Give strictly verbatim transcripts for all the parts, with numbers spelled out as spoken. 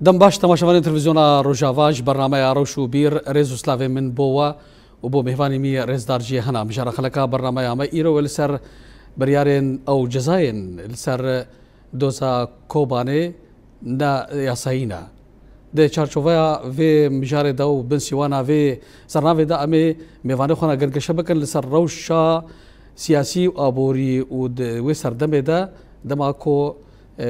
Dem baş temaşevanên televîzyona Rojava, ji bernameya Rewş û Bîr rêz û slavên min bo we û bo mêvanî min rêzdar jî hena. Mijara xeleka bernameya me îro e li ser biryarên ew cezayên li ser doza Kobanê ne yasayî ne. Di çarçoveya vê mijarê de û bin sîwana vê sernavê de em ê mêvanê xwe ne gengeşe bikin li ser rewşa siyasî û aborî û di wê serdemê de dema ku, e,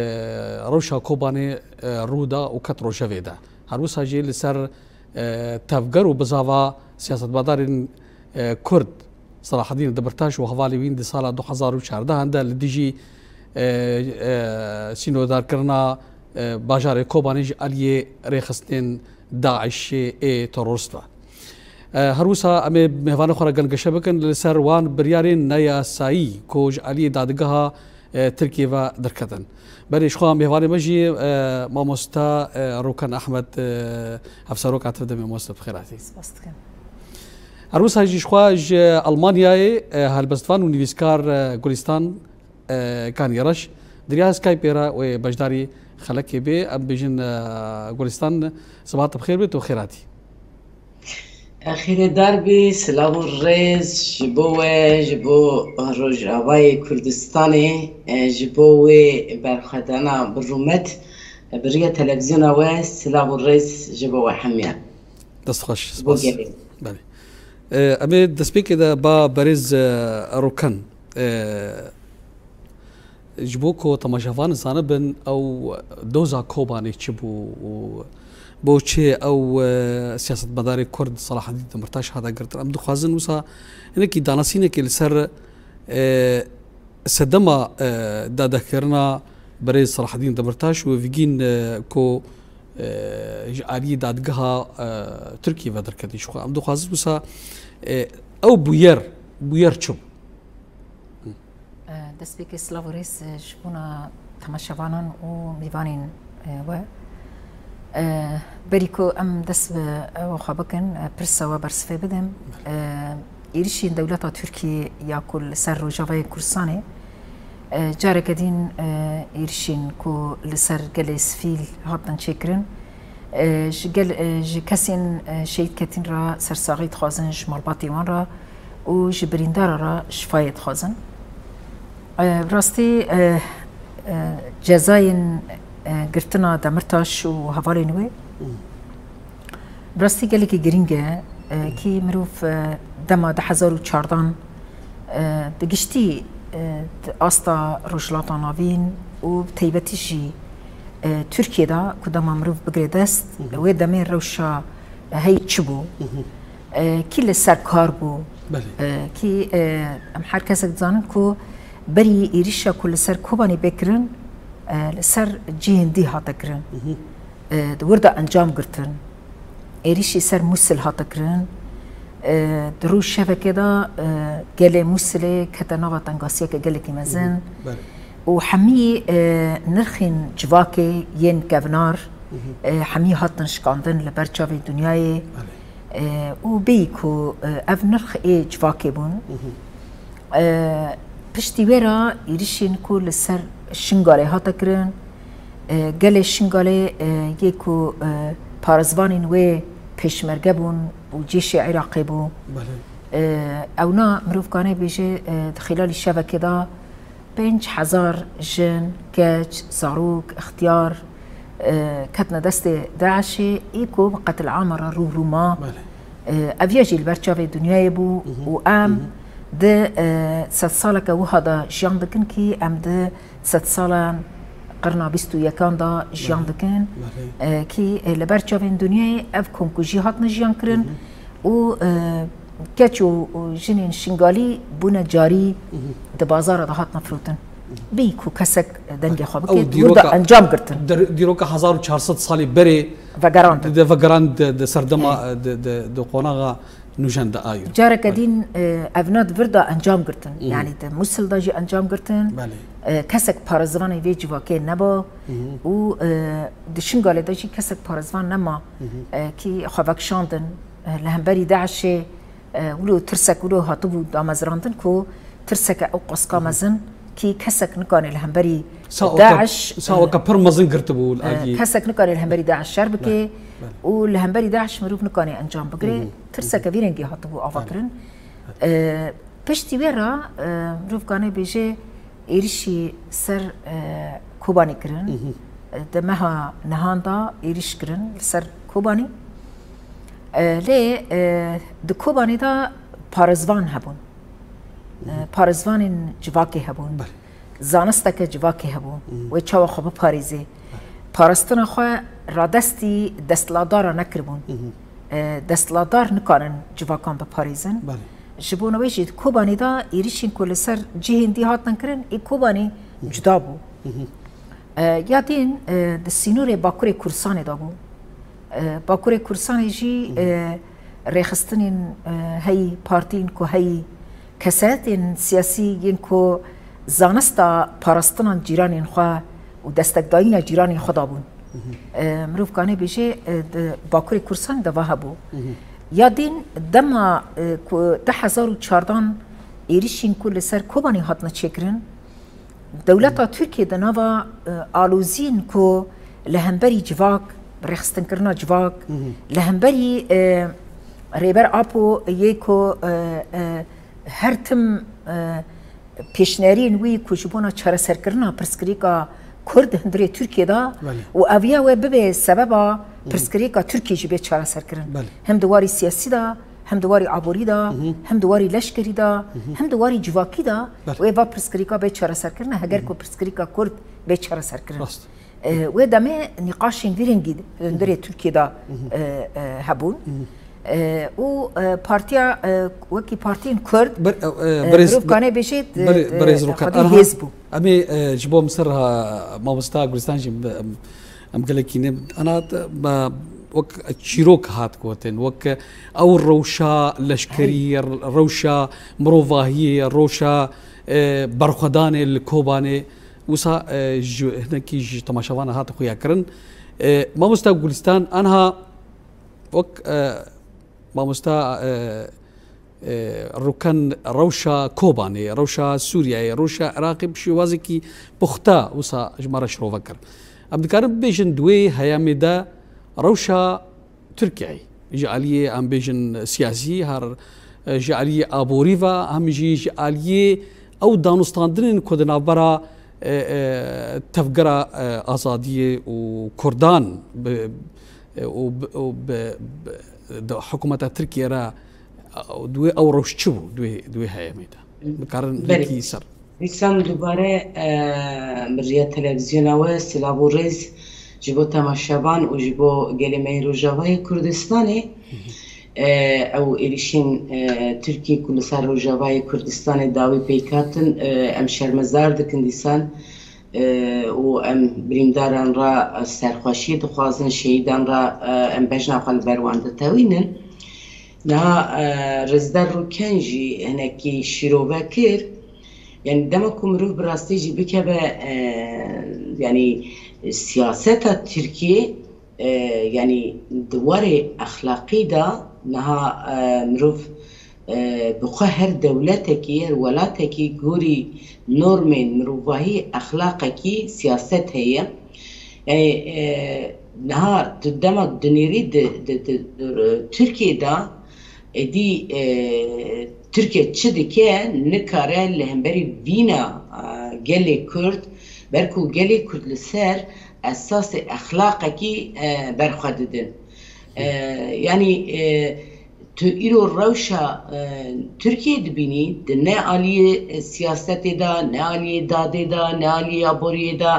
rewşa Kobanê, e, rû da û ket rojevê de. Her wisa jî li ser, e, tevger û bizava siyasetmedarên, e, Kurd Selahedîn Demirtaş û hevalê wîn di sala du hezar û çardehan de li dijî, e, e, sînordarkirina, e, bajarê Kobanê ji aliyê rêxistinên DAIŞê ê terorist ve. E, her wisa em ê mêvanê xwe re gengeşe bikin li ser wan biryarên neyasayî ku ji aliyê dadgeha, e, Tirkiyê ve derketin. Berê ji xwe mêvanê me jî, e, mamosta, e, Rûken Ehmed, e, hevseroka tiv de mamosta bi xêr hatî. Spas dikim. Her wisa jî ji xwe ji Almanyayê, e, helbestvan û nivîskar, e, Gulistan, e, Kanî Reş di riya Skypeê re wê beşdarî xelekê bê. Em bêjin, e, Gulistan, sibahat bi xêr bê, tu xêr hatî. Xêrêdar bî, silav û rêz ji bo we, ji bo Rojavayê Kurdistanê, e, ji bo wê berxwedana bi rûmet, e, bi riya televîzyona we, silav û rêz ji bo we hemiyan. Dest xweş, spas. Belê. E, em ê destpêkê de ba berêz, e, Rûken, e, Ji bo ku temaşevan zanibin ew doza Kobanê çi bû û bo çi ew, e, siyasetmedarê Kurd Selahedîn Demirtaş hate girtin. Em dixwazin wisa hinekî danasînekê li ser, e, sedema, e, dadekirina birêz Selahedîn Demirtaş û vîgîn, e, ku, e, ji aliyê dadgeha, e, Tirkiyê ve derketî ji xwe. Em dixwazin wisa, e, ew bûyer, bûyer çi bû? Destpêkê silav û rêz ji bona temaşevanan û mêvanên, e, we. E, berî ku em dest bi ewa xwe bikin, e, pirsa we bersivê bidim. E, êrişên dewleta Tirkiyê ya ku li ser Rojavayê Kurdistanê, e, careke din, e, êrişên ku li ser gelê sivîl hatin çêkirin, E, ji gel, e, ji kesên, e, şehîd ketîn re sersaxî dixwazin, ji malbatê wan re û ji birîndara re şifayê dixwazin. E, bi rastî, e, e, cezayên, e, girtina Demirtaş û hevalên wê, bi rastî gelekî girîng e, e, kî mirov, e, dema du hezar û çardan, e, bi giştî, e, di asta Rojhilata Navîn û bi taybetî jî, e, Tirkiyê de ku dema mirov bigire dest, Hı hı. wê demê rewşa heyî çi bû? Hı hı. E, kî li ser kar bû? Belê. E, kî, e, em her kesek dizanin ku berî êrişa ku li ser Kobanê bê kirin, e, li ser cihên dî hate kirin. Hı hı. E, di wir de encam girtin. Êrişî ser Mûsil hate kirin. E, di rojhevekê de, e, gelê Mûsilê kete nava tengasiyeke gelekî mezin. Hı hı. Belê. Û hemî, e, nirxên civakê yên kevnar, Hı hı. e, hemî hatin şikandin li ber çavê dinyayê. Belê. E, û bêyî ku, e, ev nirx ê civakê bûn. Hı hı. E, piştî wê re êrişên ku li ser Şingalê hate kirin, e, gelê Şingalê, e, yê ku, e, parêzvanên wê pêşmerge bûn û cêşê Iraqê bû. Belê. E, ewna mirov kane bêje, e, di xîlalî şevekê de pênc hezar jin, keç, zarok, ixtiyar, e, ketine destê DAIŞê, ê ku bi qetilama re rû rû ma. Belê. E, ev ya jî li ber çavê dinyayê bû Hı hı. û em Hı hı. di, e, sedsaleke wiha de jiyan dikin kî em di sedsalan qirna bîst û yekan de jiyan Belê. dikin. Belê. E, kî, e, li ber çavên dinyayê ev komkujî hatine jiyan kirin Hı hı. û, e, keç û, û jinên Şingalî bûne carî Hı hı. di bazara de hatine firotin. Bêyî ku kesek dengê xwe Ew bike, dîroka, wir de encam girtin. der-, dîroka hezar û çar sed salî berê Vegerandin. di, di vegerand di, di serdema, Ê. di, di, di qonaxa nûjen de ayû. Careke Belê. din, e, evna di vir de encam girtin. Hı hı. Yanî di Mûsil de jî encam girtin. Belê. E, kesek parêzvanê vê civakê neba Hı hı. û, e, di Şingalê de jî kesek parêzvan nema, Hı hı. e, kî xwe vekişandin, e, li hemberî DAIŞê, e, wilo tirsek wilo hatibû damezrandin ku tirseke ew qaska Hı hı. mezin kî kesek nikane li hemberî Sa weke, DAIŞ, sa e, weke pir mezin girtibû li, e, aliyê. Kesek nikare li hemberî DAIŞ şer bike, belê, belê, û li hemberî DAIŞ mirov nikare encam bigire. Hı hı. Tirseke vî rengî hatibû avakirin. Belê. E, piştî wê re, e, mirov kane bêje êrişî ser, e, Kobanê kirin. Hı hı. E, di meha nihan de êriş kirin li ser Kobanê. E, lê, e, di Kobanê de parêzvan hebûn. E, parêzvanên civakê hebûn. Belê. Zanisteke civakê hebû. Hı hı. Wê çawa xwe biparêzê. Belê. Parastina xwe radestî desthilatdara nekiribûn. Hı hı. E, desthilatdar nikarin civakan biparêzin. Belê. Ji bo wê jî di Kobanê de êrişên ku li ser cihên dî hatin kirin, ê Kobanê, hı hı, cuda bû. Hı hı. E, ya din, e, di sînorê Bakurê Kurdistanê de bû. E, Bakurê Kurdistanê jî, hı hı, e, rêxistinên, e, heyî, partiyên ku heyî, kesetên siyasî yên ku zanista parastinan cîranên xwe û destekdayîna cîranên xwe dabûn. Hı hı. E, mirov kane bêje, e, di Bakurê Kurdistanê de va hebû. Hı hı. Ya din dema, e, ku du hezar û çardan êrişên ku li ser Kobanê hatine çêkirin, dewleta Tirkiyê di nava, e, aloziyên ku li hemberî civak, rêxistinkirina civak, hı hı, li hemberî, e, Rêber Apo yê ku, e, e, her tim, e, pêşneriyên wî ku ji bona çareserkirina pirsgirêka Kurd hundirê Tirkiyê de, belê, û eviya wê bibe sebeba, hı hı, pirsgirêka Tirkiyê jî bê çareserkirin. Belê. Hem di warî siyasî de, hem di warî aborî de, hı hı, hem di warî leşkerî de, hı hı, hem di warî civakî de, belê, wê va pirsgirêka bê çareserkirin, heger, hı hı, ku pirsgirêka Kurd bê çareserkirin. Rast. E, wê demê nîqaşên vî rengî di hundirê, hı hı, Tirkiyê de, hı hı, e, e, hebûn. Hı hı. E, û, e, partiya, e, wekî partiyên Kurd, bir, e, e, e, birêz, mirov kane bêjê, e, birê-, e, birêz Rûken, xwedî hêz bû. Em ê, e, ji bo em ser ha, mamosta Gulistan jî em, em gelekî ne, ana, me, wek çîrok hat gotin, wek ew rewşa leşkerî, hey, rewşa mirovahiyê, rewşa, e, berxwedanê li Kobanê, wisa, e, ji hinekî ji temaşevana hat xuya kirin. E, mamosta Gulistan, anha wek, e, mamosta, e, e, Rûken rewşa Kobanê, rewşa Sûriyeyê, rewşa Iraqê bi şêwazekî puxta wisa ji me re şirove kir. Em dikarin bibêjin di wê heyamê de rewşa Tirkiyeyê, ji aliyê em bêjin siyasî, her, e, ji aliyê aborî ve, hem jî ji aliyê ew danûstandinên ku di navbera, e, e, tevgera, e, azadiyê û Kurdan bi, e, û bi, û bi, bi, di hikûmeta Tirkiyê re, e, di wê ew rewş çi bû di wê, di wê heyamê de? Dikarin, belê, wekî ser. Dîsan dubare, e, bi riya televîzyona we silav û rêz ji bo temaşevan û ji bo gelê me yê Rojavayê Kurdistanê. Hı hı. E, ew êrişên, e, Tirkiyê ku li ser Rojavayê Kurdistanê dawî pêk hatin, e, em şermezar dikin dîsan. E, û em birîndaran re, e, serxweşiyê dixwazin, şehîdan re, e, em bejna xwe li ber wan ditewînin. Niha, e, Rêzdar Rûken jî hinekî şîrove kir. Yanî dema ku mirov bi rastî jî bikeve, e, yanî siyaseta Tirkiyê, e, yanî di warê exlaqî de niha, e, mirov, e, bi xwe her dewletekî, her welatekî gorî normên mirovahî, exlaqekî, siyaset heye. Yanî, e, niha tu dema dinêrî di, di, di, di Tirkiyê de, êdî, e, Tirkiye çi dike, nikare li hemberî vîna, e, gelê Kurd, ber ku gelê Kurd li ser esasê exlaqekî, e, berxwe didin. E, yanî, e, tu îro rewşa, e, Tirkiyê dibînî, di ne aliyê, e, siyasetê de, ne aliyê dadê de, ne aliyê aboriyê de,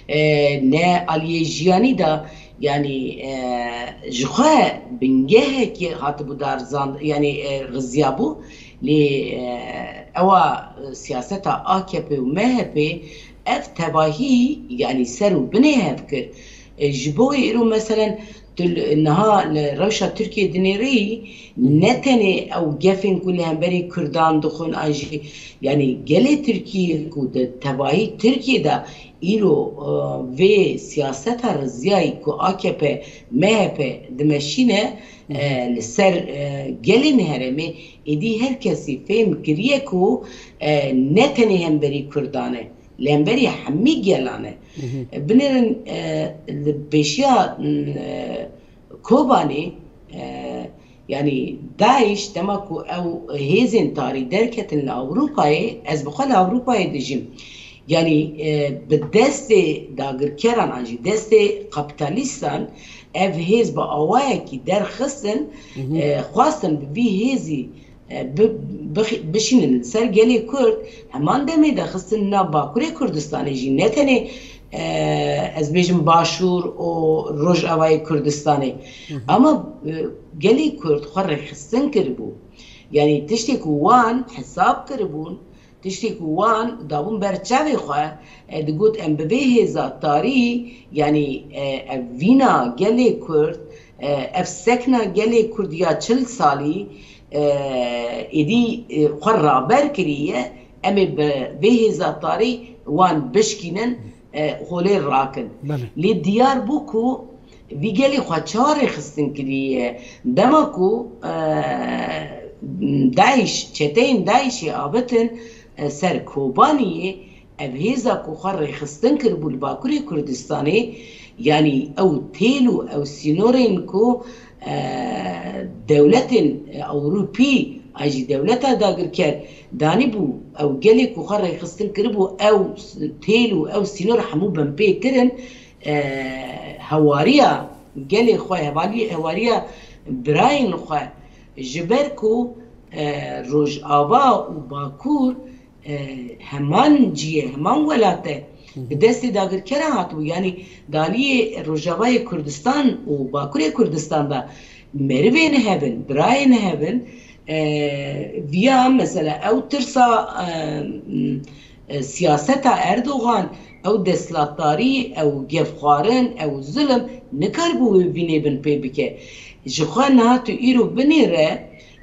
e, ne aliyê jiyanî de, yanî, e, ji xwe bingehekî hatibû darizand, yanî, e, riziyabû. Lê, e, ewa, e, siyaseta A K P û M H P ev tevahî, yanî ser û binê hev kir. E, ji bo wê îro meselen tu li, niha li rewşa Tirkiyê dinêrî, ne tenê ew gefên ku li hemberî Kurdan dixwin an jî, yanî gelê Tirkiyê ku di tevahî Tirkiyê de îro, e, vê siyaseta riziyayî ku A K P, M H P dimeşîne, e, li ser, e, gelên herêmê, êdî her kesî fêm kiriye ku, e, ne tenê hemberî Kurdan e. li hemberî hemî gelan e. Binêrin, e, li pêşiya, e, Kobanê, e, yanî DAIŞ dema ku ew hêzên tarî derketin li Ewropayê, ez bi xwe li Ewropayê dijîm. Yanî, e, bi destê dagirkeran an jî destê kapîtalîstan ev hêz bi awayekî derxistin, e, xwestin bi vî hêzî, e, bi-, bixi-, bişînin li ser gelê Kurd, heman demê de xistin nav Bakurê Kurdistanê jî, ne tenê, e, ez bêjim Başûr û Rojavayê Kurdistanê. Ama, e, gelê Kurd xwe rêxistin kiribû. Yanî tiştê ku wan hesab kiribûn, tiştê ku wan dabûn ber çavê xwe, e, digot, em bi vê hêza tarî, yanî, e, ev vîna gelê Kurd, e, ev sekna gelê Kurd ya çil salî, e, êdî, e, xwe raber kiriye, em ê bi vê hêza tarî wan bişkînin, e, holê rakin. Belê. Lê diyar bû ku vî gelê xwe çawa rêxistin kiriye. Dema ku, e, DAIŞ, çeteyên DAIŞê abitin, e, ser Kobaniyê, ev hêza ku xwe rêxistin kiribû li Bakurê Kurdistanê, yanî ew têl û ew sînorên ku, e, dewletên, e, Ewropî, an jî dewleta dagirker danîbû, ew gelê ku xwe rêxistin kiribû, ew s-, têl û ew sînor hemû binpê kirin, e, hewariya gelê xwe, hevalî-, hewariya birayên xwe, ji ber ku, e, Rojava û Bakur, e, heman cî ye, heman welat e. Bi destê dagirkeran hatibû. Yanî daliyê Rojavayê Kurdistan û Bakurê Kurdistan de merivên hebin, birayên hebin, e, viya mesela ew tirsa, e, m, e, siyaseta Erdogan, ew desthilatdarî, ew gefxwarin, ew zilim, nikaribû wê vînê binpê bike. Ji xwe niha tu îro binêre,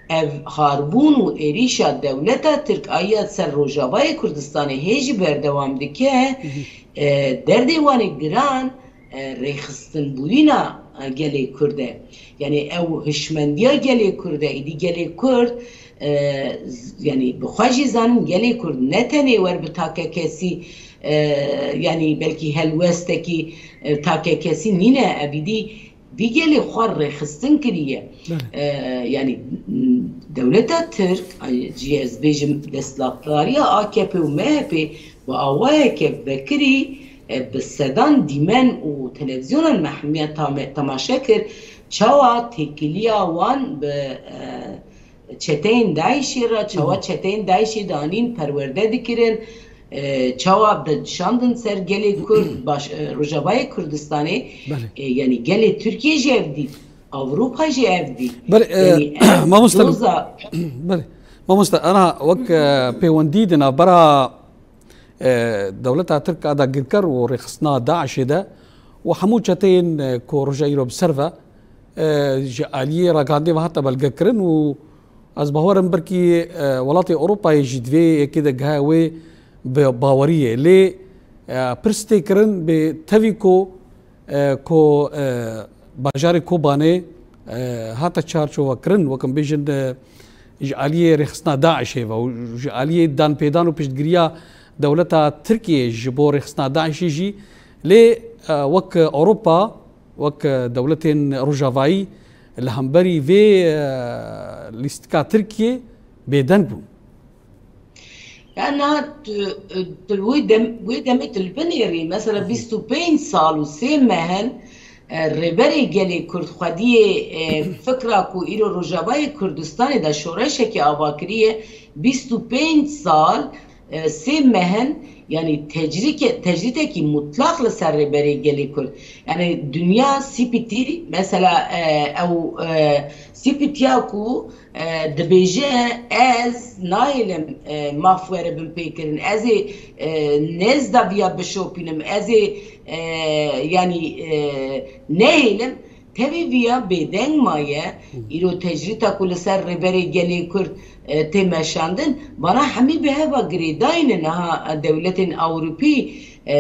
ev harbûn û êrîşa dewleta Tirk a ya ser Rojavayê Kurdistanê hê jî berdewam dike, e, derdê wan ê giran, e, rêxistinbûyîna, e, gelê Kurd e. Yanî ew hişmendiya gelê Kurd e, êdî gelê Kurd, e, z-, yanî bi xwe jî zanin gelê Kurd ne tenê wer bi takekesî, e, yanî belkî helwestekî, e, takekesî nîne, ev êdî vî gelê xwe rêxistin kiriye. Belê. E, yanî, m, dewleta Tirk, ay, cî ez bêjim, desthilatdariya A K P û M H P bi awayeke vekirî, e, bi sedan dîmen û televîzyonan me hemiya tame-, temaşe kir, çawa têkiliya wan bi, e, çeteyên DAIŞê re, çawa Hı hı. çeteyên DAIŞê danîn perwerde dikirin, e, çawa dişandin ser gelê Kurd, baş, e, Rojavayê Kurdistanê, Belê. e, yanî gelê Tirkiye jî ev dît, Ewropa jî ev dît. Belê, e, Yanî ev mamoste, doza belê. Mamoste, ana wek, e, pêwendî di navbera, e, dewleta Tirk a dagirker û rêxistina DAIŞê de û hemû çeteyên, e, ku roja îro bi ser ve, e, ji aliyê ragihandê ve hate belgekirin û ez bawer im belkî, e, welatê Ewropayê jî di vê yekê de gihe wê bi baweriyê. Lê, e, pirs tê kirin bi tevî ku, e, ku, e, bajarê Kobanê, e, hate çarçovekirin, wek em bêjin, e, ji aliyê rêxistina DAIŞê ve û ji aliyê danpêdan û piştgiriya dewleta Tirkiyê ji bo rêxistina DAIŞê jî. Lê, e, wek Ewropa, wek, e, dewletên Rojavayî li hemberî vê, e, lîstika Tirkiyê bêdeng bûn. Ya niha tu, tu wê dem-, wê demê tu li binêrî, mesela Hı hı. bîst û pênc sal û sê meh in, e, Rêberê Gelê Kurd xwediyê, e, fikra ku îro Rojavayê Kurdistanê de şoreşekê ava kiriye, bîst û pênc sal, e, sê meh in, yanî tecrîke-, tecrîtekî mutlaq li ser Rêberê Gelê Kurd. Yanî dinya sîpitî, mesela, e, ew, e, sîpitiya ku, e, dibêje, ez nahêlim, e, maf were binpêkirin, ez ê, e, nêz daviya bişopînim, ez ê, e, yanî, e, nehêlim, tevî viya bêdeng maye. Hı. Îro tecrîta ku li ser Rêberê Gelê Kurd, e, tê meşandin, vana hemî bi hev ve girêdayî ne. Niha, e, dewletên Ewropî, e,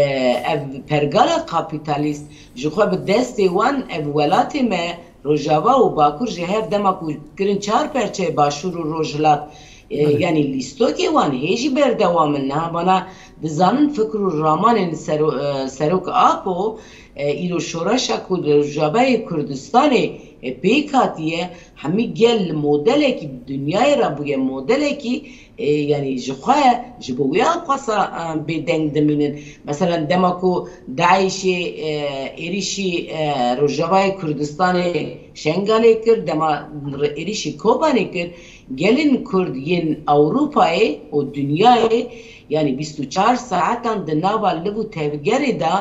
ev pergala kapîtalîst ji xwe bi destê wan, ev welatê me, Rojava û Bakur ji hev dema ku kirin çar perçeyê Başûr û Rojhilat, E, Belê. Yanî lîstokê wan hê jî berdewam in. Niha vana dizanin fikr û ramanên Sero-, e, Serok Apo, e, îro şoreşa ku li Rojavayê Kurdistanê, e, pêk hatiye, hemî gel li modelekî, bi dinyayê re bûye modelekî, e, yanî ji xwe, ji bo wê ew qasa, e, bêdeng dimînin. Meselen, dema ku DAIŞê, e, êrîşî, e, Rojavayê Kurdistanê Şengalê kir, dema re-, êrîşî Kobanê kir, gelên Kurd yên Ewropayê û dinyayê, yanî bîst û çar saetan di nava liv û tevgerê de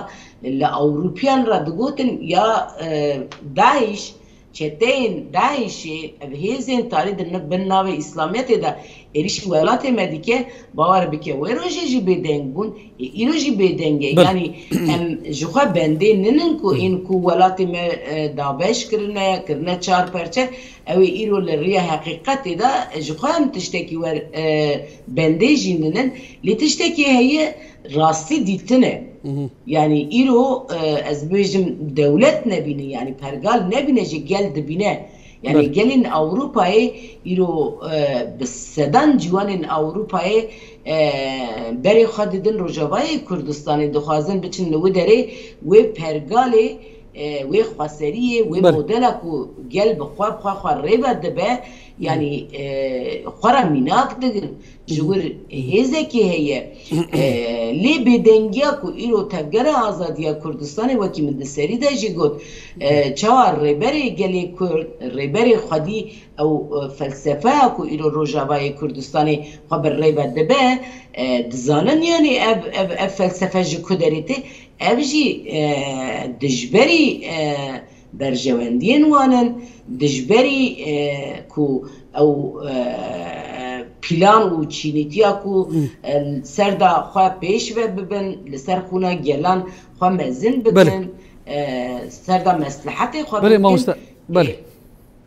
li Ewropiyan re digotin ya, e, DAIŞ, çeteyên DAIŞê, ev hêzên tarî di ni-, bin navê Îslamiyetê de êrîşî welatê me dike, bawer bike wê rojê jî bêdeng bûn, ê îro jî bêdeng e. Belê. Yanî em ji xwe bendê ninin ku ên ku welatê me, e, dabeş kirine, kirine çar perçe, ew ê îro li riya heqîqetê de ji xwe em tiştekî wer, e, bendê jî ninin. Lê tiştekî heye, rastî dîtine. Hı hı. Yanî îro, e, ez bibêjim dewlet nebîne, yanî pergal nebîne, ji gel dibîne. Yanî Belê. Gelên Ewropayê îro, e, bi sedan ciwanên Ewropayê, e, berê xwe didin Rojavayê Kurdistanê, dixwazin biçin li wê derê wê pergalê, e, wê xweseriyê, wê Belê. Modela ku gel bi xwe, bi xwe, xwe rê ve dibe, yanî, e, xwe re mînak digin. Ji wir hêzekî heye. E, lê bêdengiya ku îro Tevgera Azadiya Kurdistanê, wekî min di serî de jî got, e, çawa rêberê gelê Kurd, rêberê xwedî ew, e, felsefeya ku îro Rojavayê Kurdistanê xwe bi rê ve dibe, e, dizanin, yanî ev, ev, ev felsefe ji ku derê tê, ev jî, e, dijberî, e, berjewendiyên wan in, dijberî, e, ku ew, e, pîlan û çînîtiya ku, Hmm. e, li ser de xwe pêş ve bibin, li ser xûna gelan xwe mezin Belê. Bikin, e, ser de meslehetê xwe Belê, bikin. Mamoste, belê. E,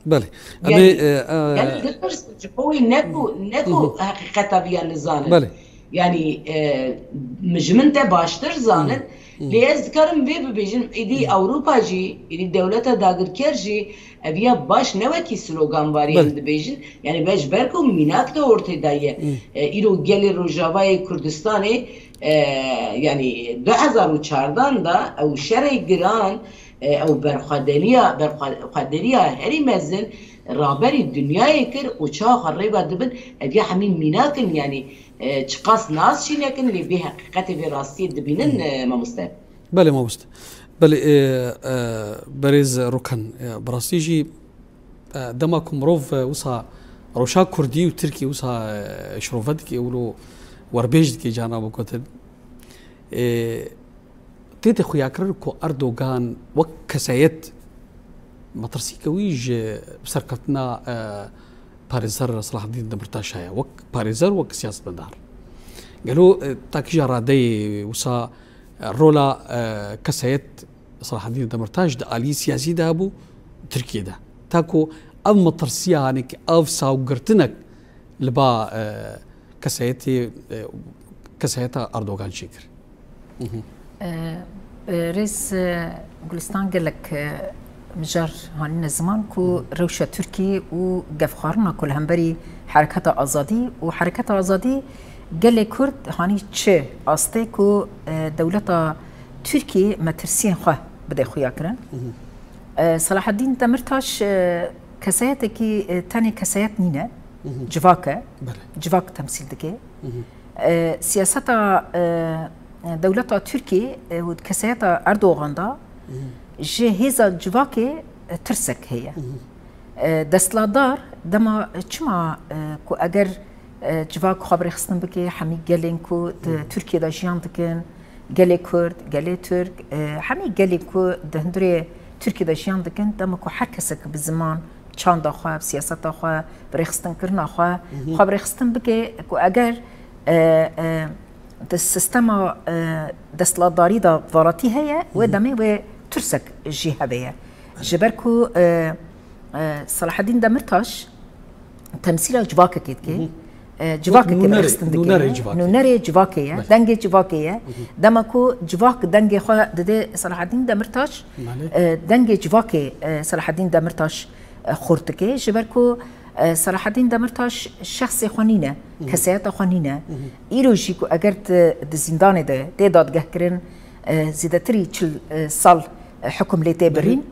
Belê. Em ê, Yanî, e, e, yanî ditirsin, ji bo wê ne ku, ne ku Hı hı. Heqîqeta viya nizanin. Belê. Yanî, e, ji min te baştir zanin. Hı. Hı. Lê ez dikarim vê bibêjim, êdî Hı. Ewropa jî, êdî dewleta dagirker jî, ev ya baş ne wekî sloganvarî Belê. Em dibêjin. Yanî, be ji ber ku mînak de ortê de ye. Hı. E, îro gelê Rojavayê Kurdistanê, e, yanî, du hezar û çardan de ew şerê giran, e, ew berxwedeliya, berxwe-, xwederiya herî mezin raberî dinyayê kir û çawa xwe rê ve dibin, ev ya hemî mînak in, yanî, e, çiqas nas jî nekin, lê vê heqîqetê, vê rastiyê dibînin, e, mamoste. Belê, mamoste. Belê, e, e, berêz Rokan, e, bi rastî jî, e, dema ku mirov, e, wisa rewşa Kurdî û Tirkî wisa, e, şirove dike, wilo werbêj dike, carna bigotin. E, tête xuyakirin ku Erdogan wek kesayet metirsîke wî ji serkeftina, e, parêzer Selahaddîn Demirtaş heye. Wek parêzer, wek siyasetmedar. Gelo, e, ta kîja radeyê wisa, e, rola, e, kesayet Selahaddîn Demirtaş di aliyê siyasî de hebû Tirkiyê de. Ta ku ev metirsiya, hanekî ev sawgirtinek li ba, e, kesayetê, e, kesayeta Erdogan çêkir. Hı hı. E, e, rêz, e, Gulistan, gelek, e, mijar hanîne ziman ku Hı hı. Rewşa Tirkî û gefxwarina ku li hemberî Hereketa Azadî û Hereketa Azadî gelê Kurd hanî çi astê ku, e, dewleta Tirkî metirsiyên xwe bide xuya kirin. Hı hı. E, Selahaddîn Demirtaş, e, kesayetekî, e, tenê kesayet nîne, Hı hı. Civak e. Belê. Civak temsîl dike. Hı hı. E, siyaseta, e, dewleta Tirkî, e, û kesayeta Erdogan da Hı hı. Ji hêza civakê, e, tirsek heye. Hı hı. E, desthilatdar dema çima, e, ku eger, e, civak xwe bi rêxistin bike, hemî gelên ku di Hı hı. Tirkiye de jiyan dikin, gelê Kurd, gelê Tirk, e, hemî gelên ku di hundirê Tirkiye de jiyan dikin, dema ku her kesek bi ziman, çanda xwe, bi siyaseta xwe, bi rêxistinkirina xwe, Hı hı. Xwe bi rêxistin bike ku eger, e, e, di sistema, e, desthilatdarî de varatî heye, wê Hı hı. Demê wê tirsek jî hebe ye. Ji ber ku, e, e, Selahaddîn Demirtaş temsîla civakekê dike. Hı hı. E, civakekê Nûnerê, rêxistin dike. Nûnerê civakê. Nûnerê civakê ye, Belê. Dengê civakê ye. Hı hı. Dema ku civak dengê xwe dide Selahaddîn Demirtaş, Belê. E, dengê civakê, e, Selahaddîn Demirtaş, e, xurt dike. Ji ber ku, E, Selahaddîn Demirtaş şexsê xwe nîne, kesayeta xwe nîne. Îro jî ku eger tu di zîndanê de tê dadgehkirin, e, zêdetirî çil, e, sal, e, hukum lê tê birîn.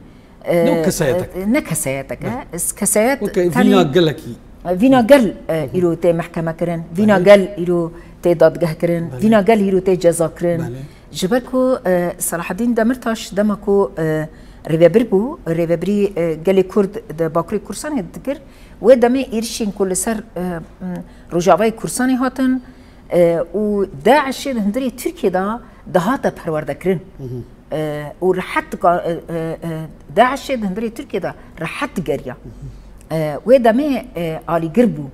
E, Ne kesayetek. e, ne kesayetek e. Kesayet Weke tenê vîna gelekî. Vîna gel, e, îro tê mehkeme kirin, vîna Belê. gel îro tê dadgeh kirin, Belê. vîna gel îro tê ceza kirin. Belê. Ji ber ku, e, Selahaddîn Demirtaş dema ku, e, rêvebir bû, rêvebirî, e, gelê Kurd di Bakurê Kurdistanê dikir, wê demê êrişên ku li ser, e, m, Rojavayê Kurdistanê hatin, e, û DAIŞê di hundirê Tirkiyê de dihate perwerdekirin. E, û rehet dika-, e, e, e, DAIŞê di hundirê Tirkiyê de rehet digeriya. E, wê demê, e, alîgir bû.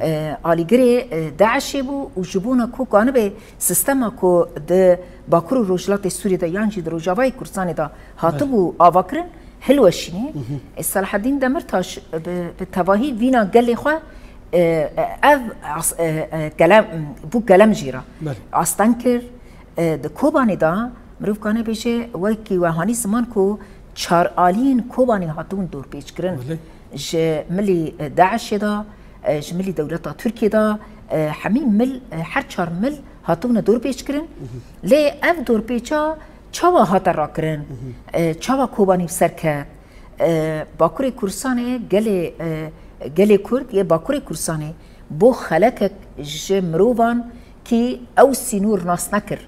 E, alîgirê, e, DAIŞê bû û ji bona ku kanibe sistema ku di Bakur û Rojhilatê Sûriyê de yan jî di Rojavayê Kurdistanê de hatibû avakirin, hilweşînê. E, Selahaddîn Demirtaş bi, bi tevahî vîna gelê xwe, e, e, ev as-, e, e, kelem, bû kelem jî re Belê. asteng kir. E, di Kobanê de mirov kane bêje wekî we hanî ziman ku çar aliyên Kobanê hatibûn dorpêçkirin. Belê. Ji milî, e, DAIŞê de, e, ji milî dewleta Tirkiyê de, e, hemî mil, e, her çar mil hatibûne dorpêçkirin. Lê ev dorpêça çawa hate rakirin? E, çawa Kobanî bi ser ket? E, Bakurê Kurdistanê gelê, e, gelê Kurd yê Bakurê Kurdistanê bo xelekek ji mirovan kî ew sînor nas nekir.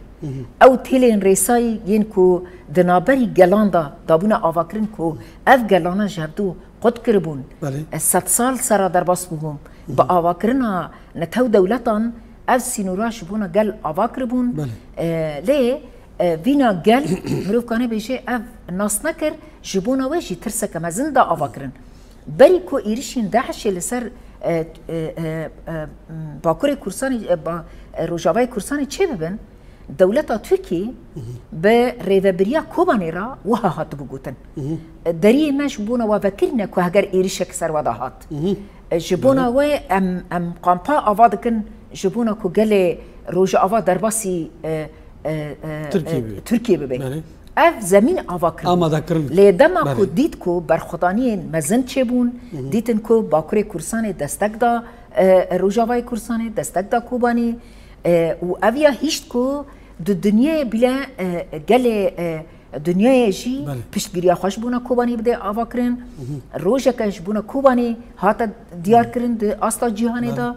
Ew têlên rêsayî yên ku di navberî gelan de dabûne avakirin ku ev gelana ji hevdû qut kiribûn. Belê. E, sed sal sera derbas bûbûn. Bi avakirina netew dewletan ev sînora ji bona gel ava kiribûn. Belê. E, lê, e, vîna gel mirov kane bêje ev nas nekir, ji bona we jî tirseke mezin da ava kirin. Berî ku êrişên DAIŞê li ser, e, e, e, e, Bakurê Kurdistanê, e, ba-, e, Rojavayê Kurdistanê çêbibin, dewleta Tirkiyê bi rêvebiriya Kobanê re wiha hatibû gotin. E, deriyê me ji bona we vekirîne ku heger êrişek ser we de hat. E, ji bona we em, em kampa ava dikin, ji bona ku gelê Rojava derbasî, e, e, e, Tirkiyê e, bibe. Tirkiyê bibe. Belê. Ev zemîn ava kirin. Amade kirin. Lê dema ku Belê. dît ku berxwedaniyên mezin çêbûn, dîtin ku Bakurê Kurdistanê destek da, e, Rojavayê Kurdistanê destek da Kobanê, e, û ev ya hîşt ku di dinyayê bile, e, gelê, e, dinyayê jî Belê. piştgiriya xwe ji bona Kobanê bide ava kirin. Rojeke ji bona Kobanê hate diyar kirin di asta cîhanê Belê. de.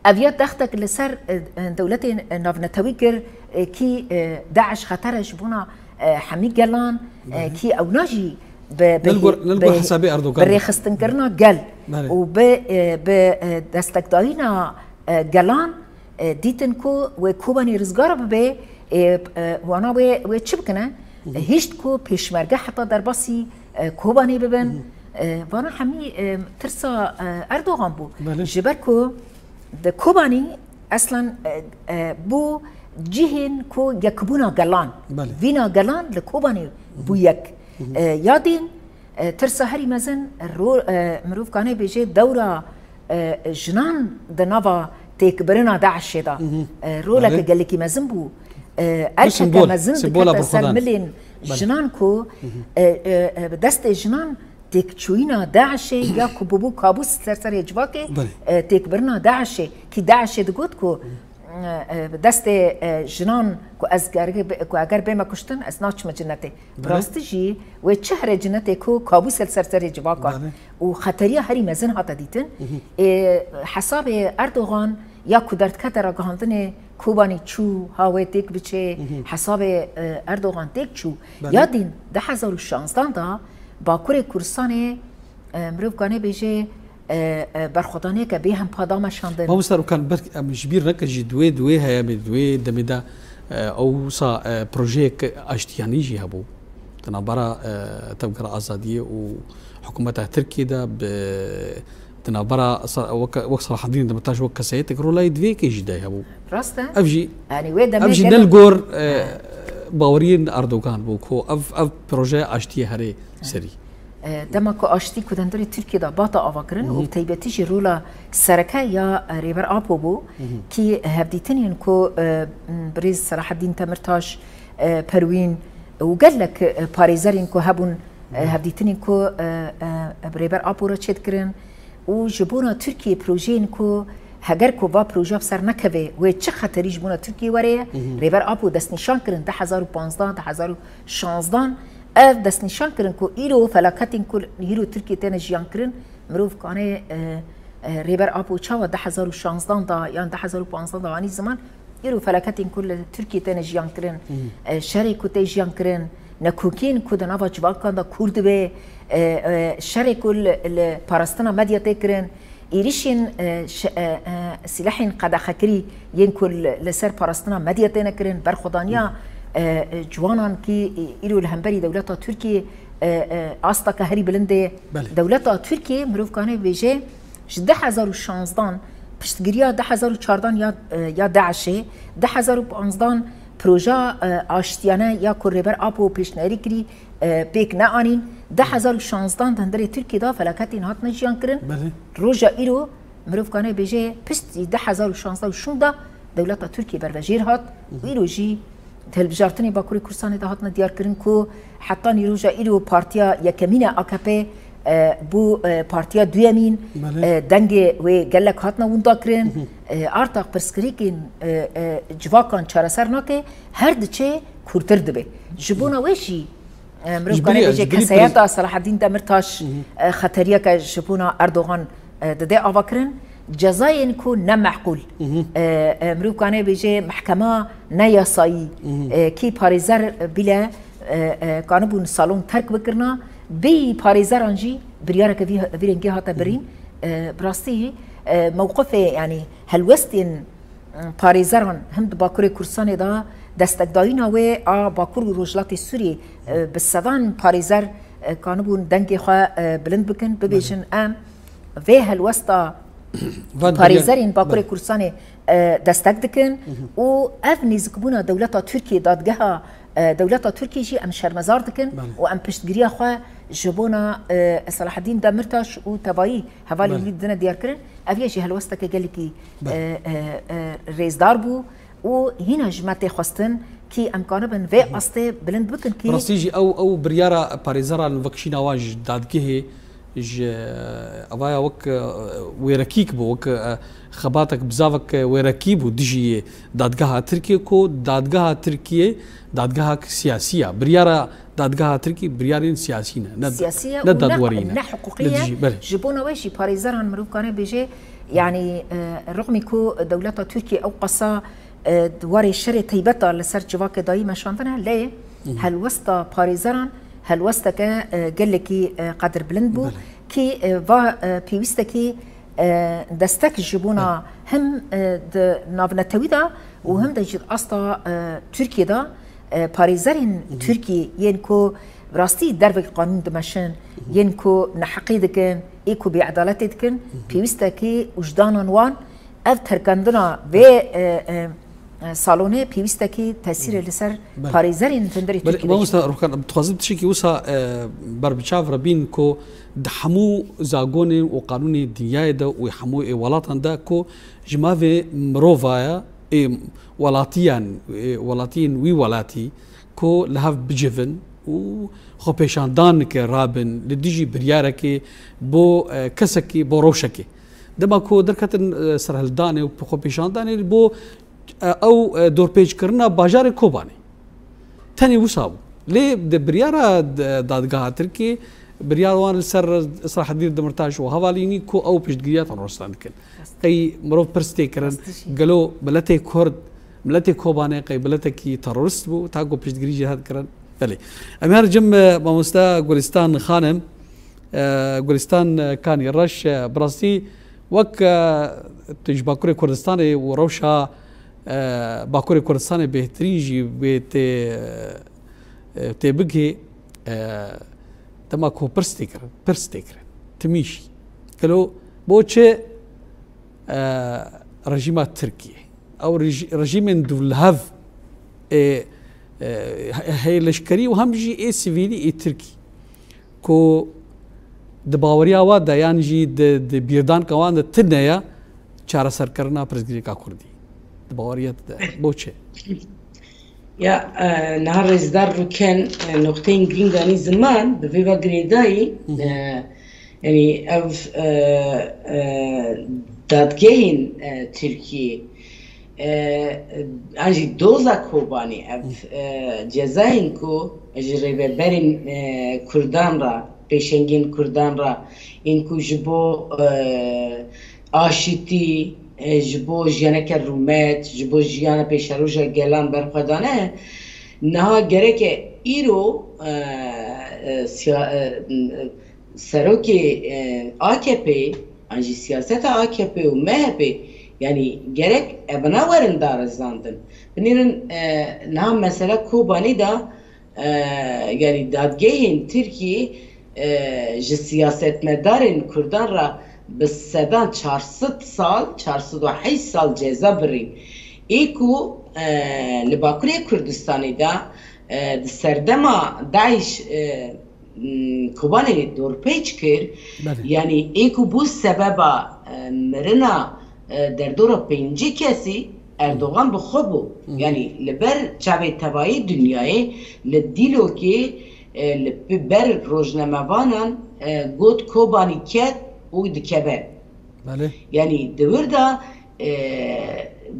Ev ya dextek li ser, e, e, dewletên, e, navnetewî kir, e, kî, e, DAIŞ xeter e ji bona, e, hemî gelan, e, Belê. kî ewna jî bi, bi, Nil gor, nil bi, gor hesabê Erdogan. bi rêxistinkirina gel Belê. û bi, e, bi, e, destekdayîna, e, gelan, e, dîtin ku wê Kobanê rizgar bibe, e, e, wana wê, wê çi bikine? Hişt ku pêşmerge heta derbasî, e, Kobanê bibin. E, vana hemî, e, tirsa, e, Erdogan bû. Belê. Ji ber ku di Kobanî eslan, e, e, bû cihên ku yekbûna gelan. Belê. Vîna gelan li Kobanê bû yek. E, ya dîn, e, tirsa herî mezin ro-, e, mirov kane bêje dewra, e, jinan di nava têkbirina DAIŞê de, e, roleke Belê. gelekî mezin bû. E, erkeke sembol, mezin sembola dikete ser berxwedan. milên Belê. jinan ku, e, e, e, bi destê jinan têkçûyîna DAIŞê ya ku bûbû kabûs ser serê civakê, Belê. e, têkbirina DAIŞê, kî DAIŞê digot ku, e, e, bi destê, e, jinan ku ez ger-, ku eger bême kuştin, ez naçime cinetê. Belê. Bi rastî jî wê çi here cinetê ku kabûs li ser serê civakan Belê. û xeteriya herî mezin hate dîtin. Ê, hesabê Erdogan ya ku derdikete ragihandinê Kobanî çû, ha wê têk biçe, hesabê, e, Erdogan têk çû. Belê. Ya dîn du hezar û şanzdan da Bakurê Kurdistanê, e, mirov kane bêje, e, e, berxwedaniyeke bêhempa da meşandin. Mamoste Rûkan, belkî em ji bîr nekin jî di wê, di wê heyamê, di wê demê de, e, ew wisa, e, projeyek aştiyanî jî hebû. Di navbera, e, Tevgera Azadiyê û hikûmeta Tirkiyê de bi, di navbera sa-, wek, wek Selahaddîn Demirtaş wek kesayetek rolayê di vê yekê jî de hebû. Rast e. Ev jî, Yanî wê demê ev jî gelek ne li gor, e, Ha. baweriyên Erdogan bû ku ev, ev proje aştiyê herê serî. E, dema ku aştî ku di hundirê Tirkiyê de bata avakirin û bi taybetî jî rola sereke ya, e, Rêber Apo bû, kî hevdîtinên ku, e, birêz Selahaddîn Demirtaş, e, Perwîn û gelek, e, parêzerên ku hebûn, e, hevdîtinên ku, e, e, bi Rêber Apo re çêdikirin, Û ji bona Tirkiyê projeyên ku heger ku va proja bi ser nekeve, wê çi xeterî ji bona Tirkiyê were ye, Rêber Apo destnîşan kirin du hezar û panzdeh, du hezar û şanzdan, ev destnîşan kirin ku îro felaketên ku îro Tirkiyê têne jiyan kirin, mirov kane, e, e, Rêber Apo çawa du hezar û şanzdan da yan du hezar û panzdeh da anî ziman, îro felaketên ku li Tirkiyê têne jiyan kirin, e, şerê ku tê jiyan kirin, nekokiyên ku di nava civakan de kûr dibe, e, e, şerê ku li, li parastina medya tê kirin, êrişên, e, şe-, e, e, sîlehên qedexekirî yên ku li, li ser parastina medya têne kirin, berxwedaniya, e, e, ciwanan kî îro li hemberî dewleta Tirkiyê, e, e, asteke herî bilind ê. Belê. Dewleta Tirkiyê mirov kane bêje, ji du hezar û şanzdan piştgiriya du hezar û çardan ya, e, ya DAIŞê, du hezar û panzdan proja, e, aştiyane ya ku Rêber Apo pêşniyarî kirî, e, pêk neanîn. Du hezar û şanzdan di hundirê Tirkiyê de felaketên hatine jiyan kirin. Belê. Roja îro mirov kane bêje piştî du hezar û şanzda û şûnda dewleta Tirkiyê bervejêr hat û îro jî di hilbijartinê Bakurê Kurdistanê de hatine diyarkirin ku heta nîroja îro partiya yekemîn e A K P, e, bû, e, partiya duyemîn, Belê. e, dengê wê gelek hatine winda kirin. E, artaq pirsgirêkên, e, e, civakan çareser nake, her diçe kûrtir dibe. Ji bona wê jî, e, mirov Ji kane bilî, bêje ji bilî kesayeta Selahedîn Demirtaş, e, xeteriyeke ji bona Erdogan, e, dide avakirin. Cezayên ku ne meqûl, e, e, mirov kane bêje mehkema ne yasayî, e, kî parêzer bile, e, e, kanibûn salon terk bikirina. Bêyî parêzeran jî biryareke vî, vî rengî hate birîn. E, bi rastî, e, mewqifê, yanî helwestên, e, parêzeran him di Bakurê Kurdistanê de destekdayîna wê a Bakur û Rojhilatê Sûriyê, e, bi sedan parêzer, e, kanibûn dengê xwe, e, bilind bikin, bibêjin, em vê helwesta Van parêzerên Bakurê Belê. Kurdistanê, e, destek dikin û ev nêzikbûna dewleta Tirkiyê, dadgeha, e, dewleta Tirkiyê jî em şermezar dikin Belê. û em piştgiriya xwe ji bona, e, Selahedîn Demirtaş û tevayî hevalên Belê. wî didine diyarkirin. Ev yê jî helwesteke gelekî, Belê. e, e, e, rêzdar bû û hîna ji me tê xwestin kî em kanibin vê astê bilind bikin kî Rastî jî ew, ew biryara parêzeran vekişîna wan ji dadgehê ji evaya wek, e, wêrekîk bû, wek, e, xebatek bizavek, e, wêrekî bû dijî dadgeha Tirkiyê, ku dadgeha Tirkiyê dadgehek siyasî ya. Biryara dadgeha Tirkiyê biryarên siyasî ne, ne, Siyasî ye ne û ne, dadwerî ne. ne hiqûqî Li ye. dijî, belê. Ji bona wê jî parêzeran mirov kare bêje, yanî, e, rixmî ku dewleta Tirkiyê ew qasa e, di warê şerê teybet de li ser civakê dayî meşandine, lê helwesta parêzeran helwesteke, e, gelekî, e, qedirbilind bû Belê. kî, e, va, e, pêwîstekî, e, destek ji bona Belê. him, e, di navnetewî de û him de jî asta, e, Tirkiyê de, e, parêzerên Tirkiyê yên ku bi rastî dervek qanûn dimeşin, yên ku neheqî dikin, ê ku bêedaletê dikin, pêwîstekî wijdanan wan Ev terkandina vê, e, e, e, salonê pêwîstekî tesîrê li ser Belê. parêzerên hundirê Belê, Tirkiyê de mamosta çêbû. Rûkan, dixwazim tiştekî wisa, e, berbiçav re bîn ku di hemû zagonên û qanûnê dinyayê de û hemû ê welatan de ku ji mavê mirova ye, ê welatiyan, ê welatiyên wî welatî ku li hev bicivin û xwepêşandaneke rabin li dijî biryarekê bo, e, kesekî, bo rewşekê. Dema ku derketin, e, serhildanê û xwepêşandanê bo, e, ew, e, dorpêçkirina bajarê Kobanê. Tenê wisa bû. Lê di biryara d-, dadgeha Tirkiyê, biryar wan li ser Selahaddîn Demirtaş û hevalînî ku ew piştgiriya terorîstan dikin. Rast. Qey mirov pirs tê kirin, Rast jî. gelo miletê Kurd, miletê Kobanê qey miletekî terorîst bû, ta ku piştgirî jê hat kirin? Belê. Em her cim, e, mamoste Gulistan Xanim, e, Gulistan, e, Kanî Reş, e, bi rastî wek, e, tu ji Bakurê Kurdistanê û rewşa, e, Bakurê Kurdistanê bêhtirîn jî wê tê, e, tê bigê, e, dema ku pirs tê kirin, pirs tê kirin. Timî jî. Gelo bo çi, e, rejîma Tirkiyê? Ew rejî-, rejîmên dû li hev ê, e, he-, hê leşkerî û hem jî ê sivîlî ê Tirkî ku di baweriya wan de yan jî di, di bîrdanka wan de tune ye çareserkirina pirsgirêka Kurdî. Di baweriya te de bo çi? Ya, e, niha rêzdar Rûken, e, noqteyên girîng anî ziman, bi vê ve girêdayî, Hı hı. e, Yanî ev, e, e, dadgehên, e, Tirkiyê, e, an jî doza Kobanî, ev, e, cezayên ku ji rêveberên, e, Kurdan re, pêşengên Kurdan re, ên ku ji bo, e, aşîtî, e, ji bo jiyaneke rûmet, ji bo jiyana pêşeroja gelan berxwedane, niha gereke îro, e, e, siya-, e, serokê, e, A K P, an jî siyaseta A K P û M H P, yanî gerek evina werin darizandin. Binêrin, e, niha mesela Kobanî de, e, yanî dadgehên Tirkiyê, e, ji siyasetmedarên Kurdan re bi sedan çar sed sal, çar sed û heşt sal ceza birîn. Ê ku, e, li Bakurê Kurdistanê de, e, di serdema DAIŞ, e, m, Kobanê dorpêç kir, Belê. Yanî ê ku bû sebeba, e, mirina, e, derdora pêncî kesî, Erdogan bi xwe bû. Hı. Yanî li ber çavê tevayê dinyayê, li Dîlokê, e, li pi-, ber rojnamevanan, e, got Kobanî ket û dikeve. Belê. Yanî di wir de, e,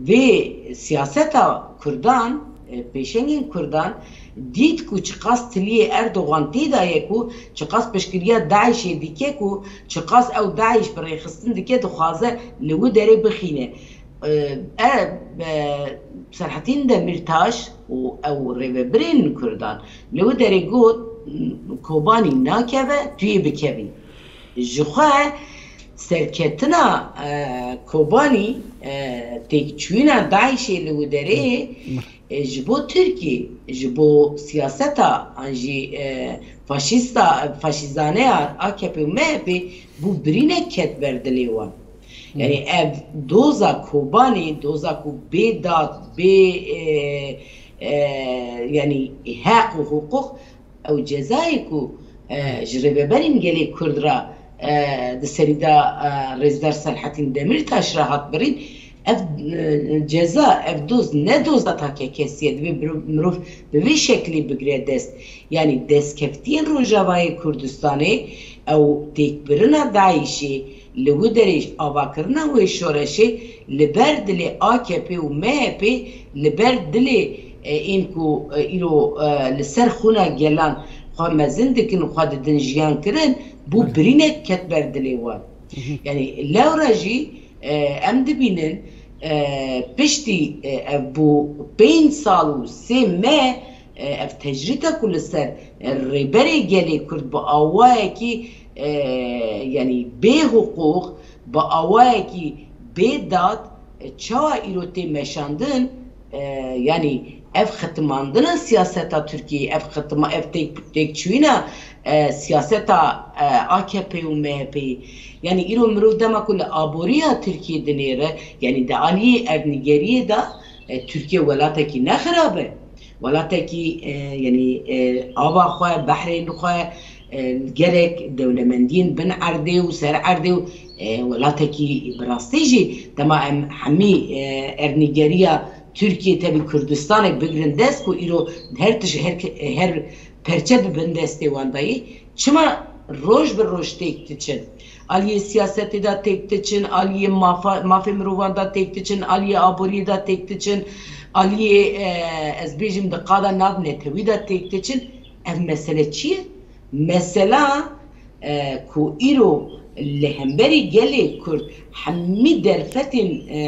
vê siyaseta Kurdan, e, pêşengên Kurdan dît ku çiqas tiliyê Erdogan tê de ye, ku çiqas piştgiriya DAIŞê dike, ku çiqas ew DAIŞ bi rêxistin dike, dixwaze li wî derê bixîne. E, e, e, Serhetîn Demîrtaş û ew rêvebirên Kurdan li wî derê got, Kobanî nakeve, tu yê bikevî. Ji xwe serketina, e, Kobanî, e, têkçûyîna DAIŞê li wî derê, e, ji bo Tirkî, ji bo siyaseta an jî, e, faşîsta, faşîzane ya A K P û M H P bû birînek ket ber dilê wan. Yanî ev doza Kobanî, doza ku bê dad, bê, e, e, yanî heq û hiqûq, ew cezayê ku, e, ji rêveberên gelê Kurd re, e, di serî de, e, Rêzdar Selhetîn Demîrtaş re hat birîn, ev, e, ceza, ev doz ne doza takekesî ye, divê mirov, mirov bi vê şeklî bigire dest. Yanî destkeftiyên Rojavayê Kurdistanê, ew têkbirina DAIŞê, li wî derê avakirina wê şoreşê li ber dilê A K P û M H P, li ber dilê, e, ên ku, e, îro, e, li ser xûna gelan xwe mezin dikin û xwe didin jiyan kirin, bû Belê. Birînek ket ber dilê wan. Hı hı. Yanî lewra jî, e, em dibînin, e, piştî, e, ev bû pênc sal û sê meh, e, ev tecrîta ku li ser, e, rêberê gelê Kurd bi awayekî, e, yanî bê hiqûq, bi awayekî bê dad, e, çawa îro tê meşandin, e, yanî ev xitimandina siyaseta Tirkiyeyê, ev xitima-, ev têk-, têkçûyîna, e, siyaseta, e, A K P û M H P'yê. Yanî îro mirov dema ku li aboriya Tirkiyê dinêre, yanî di aliyê erdnîgeriyê de, e, Tirkiye welatekî ne xirab e. Welatekî, e, yanî, e, ava xwe, behrên xwe, e, gelek dewlemendiyên bin erdê û ser erdê û, e, welatekî bi rastî jî dema em hemî, e, erdnîgeriya Tirkiye tevî Kurdistanê bigirin dest ku îro her tij-, her, her perçe bi bin destê wan de yî, çima roj bi roj têk diçin? Aliyê siyasetê de têk diçin, aliyê mafa-, mafê mirovan de têk diçin, aliyê aboriyê de têk diçin, aliyê, e, ez bêjim di qada navnetewî de têk diçin. Ev mesele çi ye? Mesela, e, ku îro li hemberî gelê Kurd hemî derfetên, e,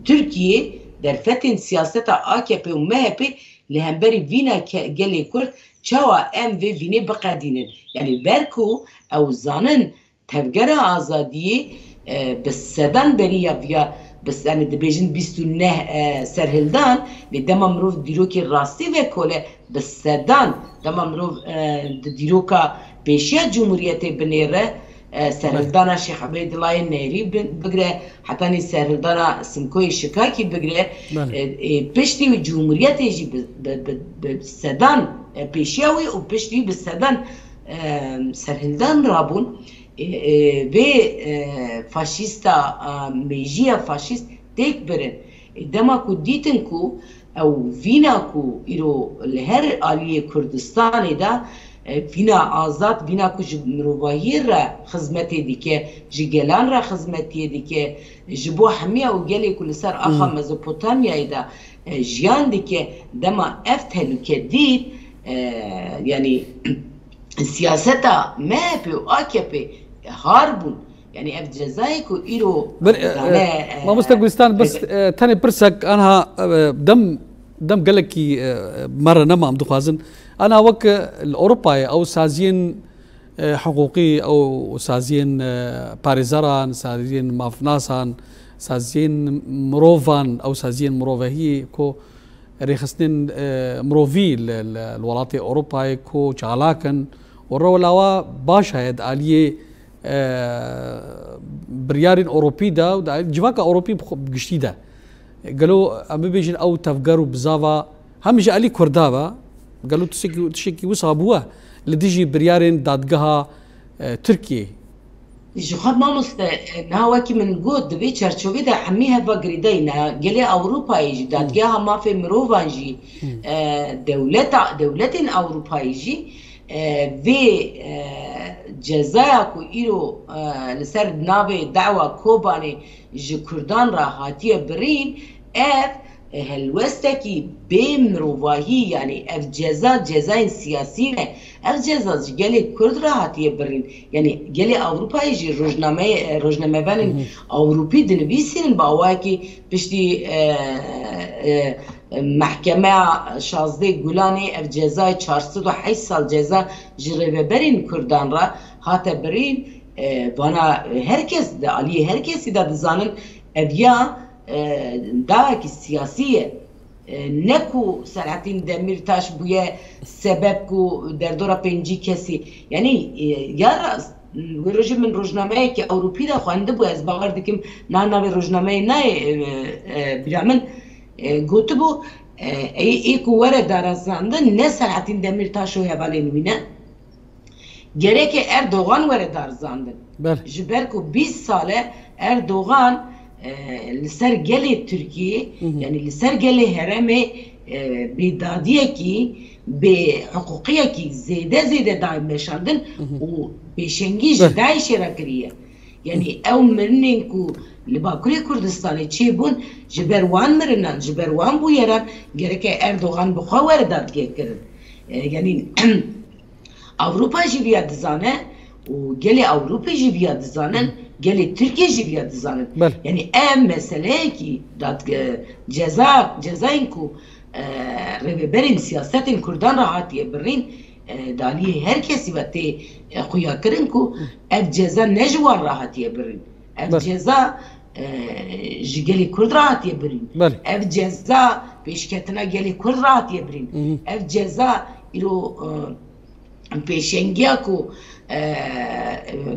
Tirkiyê, derfetên siyaseta A K P û M H P li hemberî vîna ke-, gelê Kurd çawa em vê vînê biqedînin? Yanî ber ku ew zanin tevgera azadiyê, e, bi sedan beriya viya, bi se-, yanî dibêjin bîst û neh, e, serhildan, lê dema mirov dîrokê rastî vekole, bi sedan, dema mirov, e, di dîroka pêşiya Cumhuriyetê binêre, e, serhildana Şêx Ebeydullahê Nehrî bi-, bigire, hetanî serhildana Simkoyê Şikakî bigire, Belê. E, e, piştî wî Cumhuriyetê jî bi, bi, bi, bi sedan, e, pêşiya wî û piştî wî bi sedan, e, serhildan rabûn. E, e, vê, e, faşîsta, e, mêjiya faşîst têk birin. E, dema ku dîtin ku ew vîna ku îro li her aliyê Kurdistanê de, E, vîna azad, vîna ku ji mirovahiyê re xizmetê dike, ji gelan re xizmetiyê dike, ji bo hemiya û gelê ku li ser axa Mezopotamyayê de, e, jiyan dike, dema ev tehlûke dît, e, yanî siyaseta M H P û A K P har bûn. Yanî ev cezayê ku îro Ber, e, dane, e, e, Mamoste Gulistan, bes, e, tenê pirsek anha, e, dem, dem gelekî, e, me re nema, em dixwazin. Ana wek, e, li Ewropayê ew saziyên, e, hiqûqî, ew saziyên, e, parêzeran, saziyên mafnasan, saziyên mirovan, ew saziyên mirovehiyê ku rêxistinên, e, mirovî li, li, li welatê Ewropayê ku çalak in û rewla wa baş heye di aliyê, e, biryarên Ewropî de û di alî civaka Ewropî bi xwe, bi giştî de. Gelo em bibêjin ew tevger û bizava hem ji alî Kurda ve, gelo tiştekî, tiştekî wisa bûye li dijî biryarên dadgeha, e, Tirkiyê? Ji xwe mamoste, e, niha wekî min got, di vê çerçovê de hemî heva girêdayî ne. Gelê Ewropayê jî, dadgeha mafê mirovan jî, e, dewleta, dewletên Ewropayê jî, e, vê, e, cezaya ku îro, e, li ser navê dawa Kobanê ji Kurdan re hatiye birîn, ev, e, helwestekî bê mirovahî, yanî ev ceza, cezayên siyasî ne. Ev ceza ji gelê Kurd re hatiye birîn. Yanî gelê Ewropayê jî rojnameyê, e, rojnamevanên Ewropî dinivîsînin bi awayekî piştî, e, e, e, mehkemeya şazdeh Gulanê ev cezayê çar sed û heşt sal ceza ji rêveberên Kurdan re hate birîn. E, vana her kes di aliyê her kesî de dizanin ev ya, e, dawekî siyasî ye. E, ne ku Selahattin Demirtaş bûye sebeb ku derdora pêncî kesî, yanî, e, ya rast, wê rojê min rojnameyeke Ewropî de xwendibû, ez bawer dikim na navê rojnameyê nayê, e, e, bîra min, e, gotibû, e, ê, ê ku were darazandin ne Selahattin Demirtaş û hevalên wî ne. Gereke Erdogan were darizandin. Belê. Ji ber ku bîst sal e Erdogan, e, li ser gelê Tirkiyê, Hı hı. yanî li ser gelê herêmê, e, bêdadiyekî, bêhiqûqiyekî zêde zêde dayê meşandin Hı hı. û pêşengî ji Belê. DAIŞê re kiriye. Yanî Hı. ew mirinên ku li Bakurê Kurdistanê çêbûn, ji ber wan mirinan, ji ber wan bûyeran gereke Erdogan bi xwe were dadgehkirin. E, yanî Ewropa jî viya dizane û gelê Ewropê jî viya dizanin, Hı. gelê Tirkiyê jî viya dizanin. Belê. Yanî ev meseleyekî dat-, e, ceza, cezayên ku, e, rêveberên siyasetên Kurdan re hatiye birîn, e, di aliyê her kesî ve tê, e, xuyakirin ku Hı. ev ceza ne ji wan re hatiye birîn. Ev Belê. ceza, e, ji gelê Kurd re hatiye birîn. Belê. Ev ceza pêşketina gelê Kurd re hatiye birîn. Hı hı. Ev ceza îro, e, pêşengiya ku, e,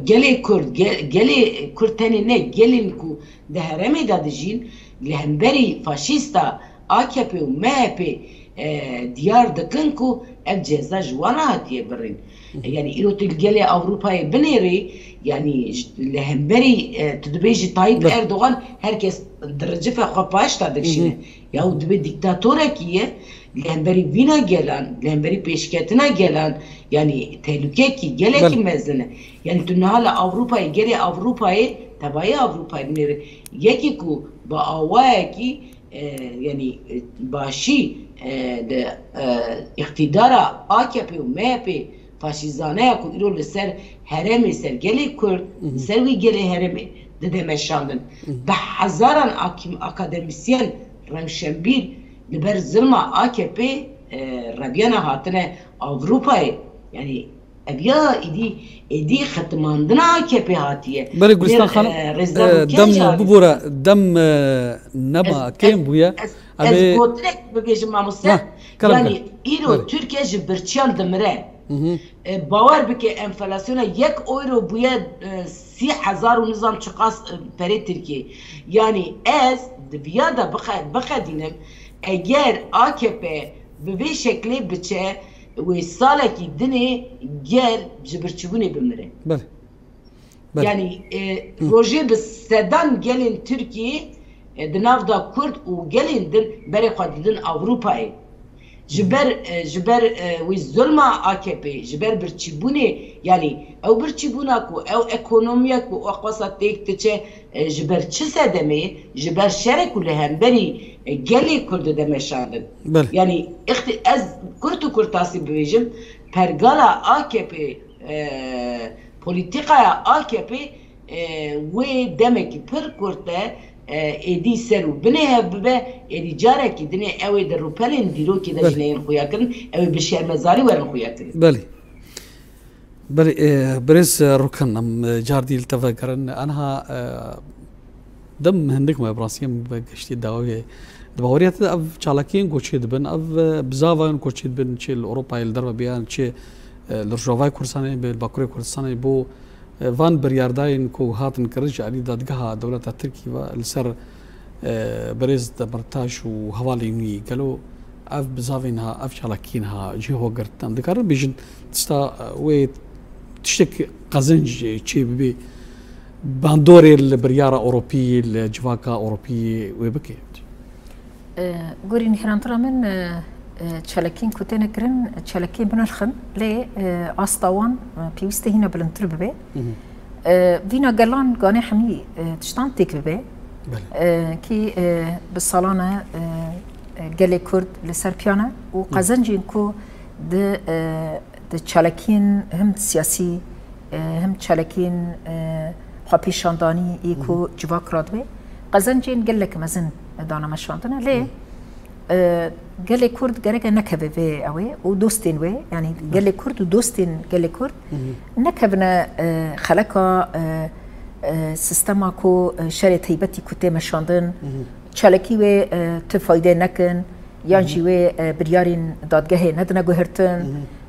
gelê Kurd, ge-, gelê Kurd tenê ne, gelên ku di herêmê de dijîn, li hemberî faşîsta A K P û M H P, e, diyar dikin ku ev ceza ji wan re hatiye birîn. Hı hı. Yanî îro tu li gelê Ewropayê binêrî, yanî j-, li hemberî, e, tu dibêjî Tayyip Be- Erdogan, her kes diricife xwe paşta dikişîne. Hı hı. Ya û dibê dîktatorekî ye, li hemberî vîna gelan, li hemberî pêşketina gelan, yanî tehlûkekî gelekî Belê. mezin e. Yanî tu niha li Ewropayê, gelê Ewropayê, tevayê Ewropayê binêrî, yekî ku bi awayekî, e, yanî, e, başî, e, di, e, îqtîdara A K P û M H P faşîzane ya ku îro li ser herêmê, ser gelê Kurd, Hı hı. li ser wî gelê herêmê dide meşandin. Hı hı. Bi hezaran akîm-, akademîsyen, rewşenbîr li ber zilma A K P, e, rebiyane hatine Ewropayê. Yanî ev ya îdî, êdî xetimandina A K P hatiye. Belê, Gulistan Nêr, Xanim, e, Rêzdar e, Ûkenc dem abi. bibore, dem, e, nema Ez, kêm ez, bûye. ez, Em ez ê gotinek bibêjim, mamoste. Ha, kerem Yanî ke. îro Belê. Tirkiye ji birçiyan dimire. Hı hı. E, bawer bike, enflasyona yek euro bûye, e, sî hezar û nizam çiqas, e, perê Tirkiyê. Yanî ez di viya de bixe-, biqedînim, eger A K P bi vê şeklê biçe, wê salekî dinê gel ji birçîbûnê bimire. Belê. Belê. Yanî, e, Hı. rojê bi sedan gelên Tirkiyê, e, di nav de Kurd û gelên din berê xwe didin Ewropayê. Ji ber, e, ji ber, e, wî zulma A K P, ji ber birçîbûnê, yanî ew birçîbûna ku, ew ekonomiya ku ew qasa têk diçe, e, ji ber çi sedemê, ji ber şerê ku li hemberî, e, gelê Kurd de meşandin. Belê. Yanî, ixti-, ez kurt û kurtasî bibêjim, pergala A K P, e, polîtîkaya A K P, e, wê demekî pir kurt e, e, êdî ser û binê hev bibe, êdî carekî dinê ew ê di rûpelên dîrokê de Belê. ji neyên xuya kirin, ew ê bi şermezarî werin xuya kirin. Belê. Belê, e, birêz, e, Rûkan, em, e, cardî li te vegerin. Aniha, e, dem hindik me bi rastî em vegeştî dawiyê. Di baweriya te de ev çalakiyên ku çê dibin, ev, e, bizava yên ku çê dibin, çê li Ewropayê li derve biyan, çê, e, li Rojavayê Kurdistanê, bi li Bakurê Kurdistanê bo, e, van biryardayên ku hatin kirin ji alî dadgeha dewleta Tirkî ve li ser, e, birêz Demirtaş û hevalên wî. Gelo ev bizavên ha, ev çalakiyên ha cihê xwe girtin? Em dikarin bêjin tişta, e, wê tiştek qezenc çê bibê, bandorê li biryara Ewropî, li civaka Ewropî wê bike? E, gorî nîhrantina min, e, e, çalakiyên ku têne kirin, çalakiyên binirx in, lê, e, asta wan, e, pêwîst e hîna bilindtir bibe. Hı hı. E, vîna gelan ganê hemî, e, tiştan têk bibe. Belê. E, kî, e, bi salan e, e, e, gelê Kurd li ser piyan e û Hı. qezencên ku di, e, di çalakiyên him siyasî, e, him çalakiyên, e, xwepêşandanî yê ku Hı hı. civak radibe, qezencên gelek mezin dane meşandine. Lê, Hı. e, gelê Kurd gereke nekeve vê ew ê û dostên wê, yanî Hı. gelê Kurd û dostên gelê Kurd Hı hı. nekevine, e, xeleka, e, e, sistema ku, e, şerê taybetî ku tê meşandin, Hı hı. çalakî wê, e, ti fayde nekin, yan Hı hı. jî wê, e, biryarên dadgehê nedine guhertin. Hı hı.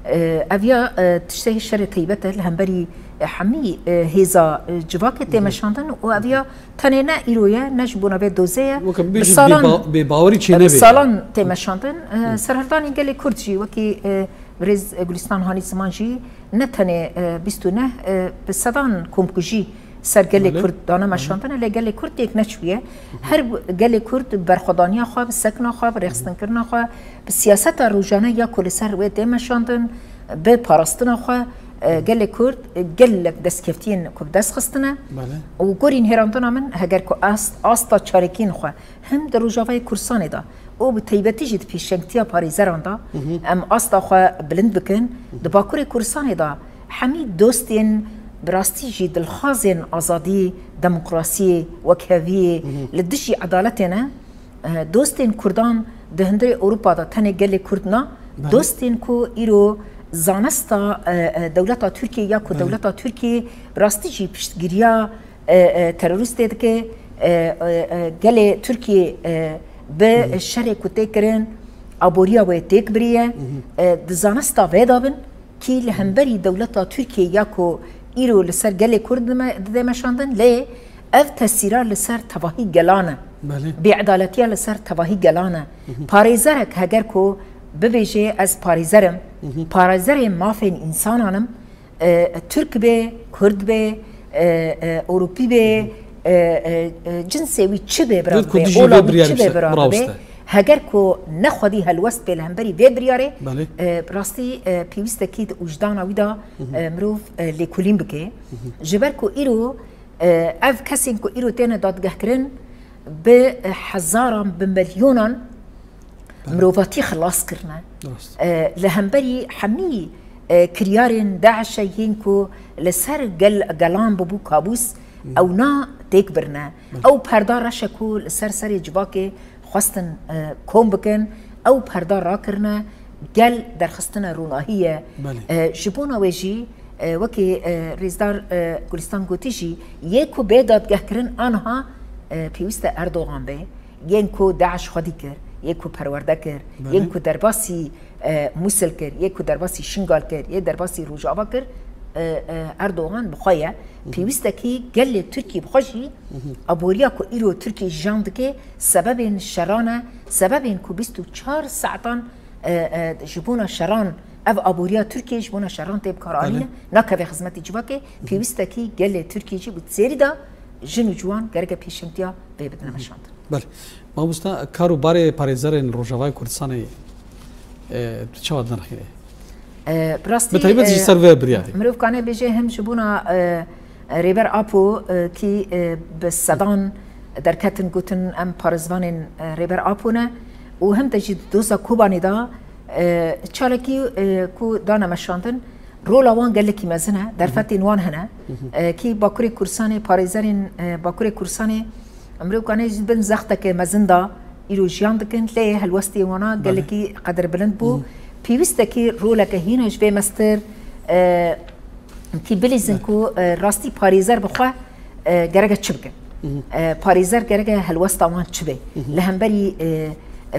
E, ev ya, e, tiştekî şerê taybet e li hemberî, e, hemî, e, hêza, e, civakê tê Hı hı. meşandin û ev ya tenê ne îro ye, ne ji bona vê dozê ye. Weke Bi bêjin salan, bêba-, bêbawerî çê e, bi nebê. salan tê meşandin. E, Hı. serhildanên gelê Kurd jî wekî, e, birêz, e, Gulistan Hanî Ziman jî ne tenê, e, bîst û neh, e, bi sedan komkujî ser gelê Belê. Kurd dane Belê. meşandine, lê gelê Kurd yek neçûye. Hı hı. Her gelê Kurd bi berxwedaniya xwe, bi sekna xwe, bi rêxistinkirina xwe, bi siyaseta rojane ya ku li ser wê tê meşandin, bi parastina xwe, e, gelê Kurd, e, gelek destkeftiyên ku bi dest xistine. Belê. Û gorî nihêrandina min, heger ku ast, asta çalakiyên xwe him di Rojavayê Kurdistanê de û bi taybetî jî di pêşengtiya parêzeran de Hı hı. em asta xwe bilind bikin. Hı hı. Di Bakurê Kurdistanê de hemî dostên bi rastî jî dilxwazên azadî, demokrasiyê, wekheviyê, Hı hı. li dijî edaletê ne. E, dostên Kurdan di hundirê Ewropa de tenê gelê Kurd na, Belê. dostên ku îro zanista, e, e, dewleta Tirkiyê ya ku Belê. dewleta Tirkiyê bi rastî jî piştgiriya, e, e, terorîstê dike, e, e, e, gelê Tirkiyê, e, bi Hı hı. şerê ku tê kirin, aboriya wê têk biriye, Hı hı. e, di zanista vê de bin, kî li hemberî dewleta Tirkiyê ya ku îro li ser gelê Kurd dime-, dide meşandin, lê ev tesîra li ser tevahî gelan e. Belê. Bêedaletiya li ser tevahî gelan e. Hı hı. Parêzerek heger ku bibêje ez parêzer im, Hı hı. parêzerê mafên însanan im, e, Tirk be, Kurd be, e, e, Ewropî be, Hı hı. e, e, e, cinsê wî çi be, bira Dêt ku bibe, dijî ola vê wî biryarê çi be, işte, bira biraweste. bibe. Heger ku ne xwedî helwest bê li hemberî vê biryarê, Belê. e, bi rastî, e, pêwîst e kî di wijdan wî de, Hı hı. e, mirov, e, lêkolîn bike. Hı hı. Ji ber ku îro, e, ev kesên ku îro têne dadgehkirin bi, e, hezaran, bi milyonan Belê. mirovatî xilas kirine. Rast. E, li hemberî hemî, e, kiryarên DAIŞ'e yên ku li ser gel-, gelan bibû kabûs, Hı. ew na têk birine. Belê. Ew perda reş e ku li ser serê civakê xwestin, e, kom bikin, ew perda rakirine, gel derxistine ronahî ye. Belê. E, ji bona wê jî, e, wekî, e, rêzdar, e, Gulistan gotî jî, yê ku bê dadgehkirin aniha, e, pêwîst e Erdogan be, yên ku DAIŞ xwedî kir, yê ku perwerde kir, Belê. yên ku derbasî, e, Mûsil kir, yê ku derbasî Şingal kir, yê derbasî Rojava kir, e, e, Erdogan bi xwe ye. Hı hı. Pêwîst e kî gelê Tirkî bi xwe jî Hı hı. aboriya ku îro Tirkiyê jiyan dike, sebebên şeran e, sebebên ku bîst û çar saetan, e, e, ji bona şeran, ev aboriya Tirkiyê ji bona şeran tê bikaranîne, Belê. nakeve xizmetê civakê, Hı hı. pêwîst e kî gelê Tirkiyê jî bi serî de jin û ciwan gereke pêşengtiya vê bidine Hı hı. meşandin. Belê. Mamosta, kar û barê parêzerên Rojavayê Kurdistanê E, tu çawa dinirxînî? E, bi rastî, bi taybet jî, e, ser vê biryarê. Mirov kane bêje him ji bona, e, Rêber Apo, e, kî, e, bi sedan derketin gotin em parêzvanên, e, Rêber Apo ne û him de jî di doza Kobanê de, e, çalekî, e, ku dane meşandin, rola wan gelekî mezin e, derfetên wan hene. E, kî Bakurê Kurdistanê, parêzerên, e, Bakurê Kurdistanê, em rê kanê ji bin zexteke mezin de îro jiyan dikin, lê helwestê wana gelekî qedirbilind bû. Pêwîstekî roleke hîna ji vê mestir, e, kî bilîzin ku, e, rastî parêzer bi xwe, e, gereke çi bike. E, parêzer gereke helwesta wan çi be. Li hemberî, e,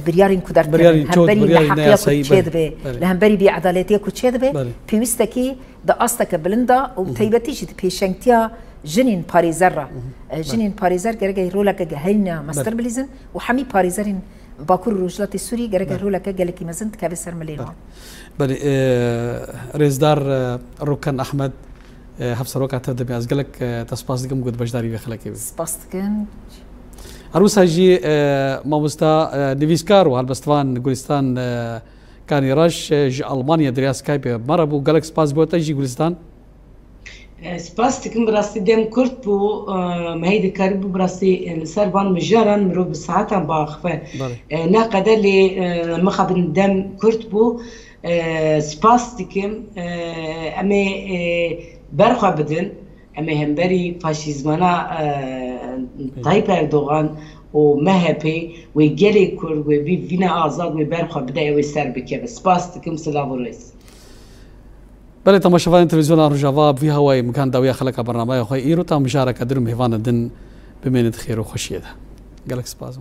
biryarên ku derdikin, hemberî neheqiya ku çêdibe, li hemberî bêedaletiya ku çêdibe, pêwîstekî di asteke bilind de û bi taybetî jî di pêşengtiya jinên parêzer re. E, jinên parêzer gereke roleke heyna mestir bilîzin û hemî parêzerên Bakur û Rojhilatê Sûrî gereke roleke gelekî mezin dikeve ser milê wan. Belê, e, rêzdar, e, Rûken Ehmed, e, hevseroka tev de bî. Ez gelek, e, te spas dikim ku tu beşdarî vê xelekê bî. Spas dikim. Her wisa jî, e, mamosta, e, nivîskar û helbestvan Gulistan, e, Kanî Reş, e, ji Almanya di riya Skype me re bû. Gelek spas bo te jî, Gulistan. E, spas dikim, bi rastî dem kurt bû, e, me hey dikarîbû bi rastî, e, li ser van mijaran mirov bi saetan biaxive. Belê. E, ne qede lê, e, mixabin dem kurt bû. E, spas dikim, e, em ê, e, berxwe bidin, em ê hemberî faşîzmana, e, Tayyip Erdogan û M H P wê gelê Kurd, wê vî vîna azad, wê berxwe bide, ew ê ser bikeve. Spas dikim, silav û rêz. Belê, temaşevanên Televîzyona Rojava, bi vî hawayê em gihan dawiya xeleka bernameya xwe. Îro ta mijareke din û mêvanên din bimînin di xêr û xweşiyê de. Gelek spas.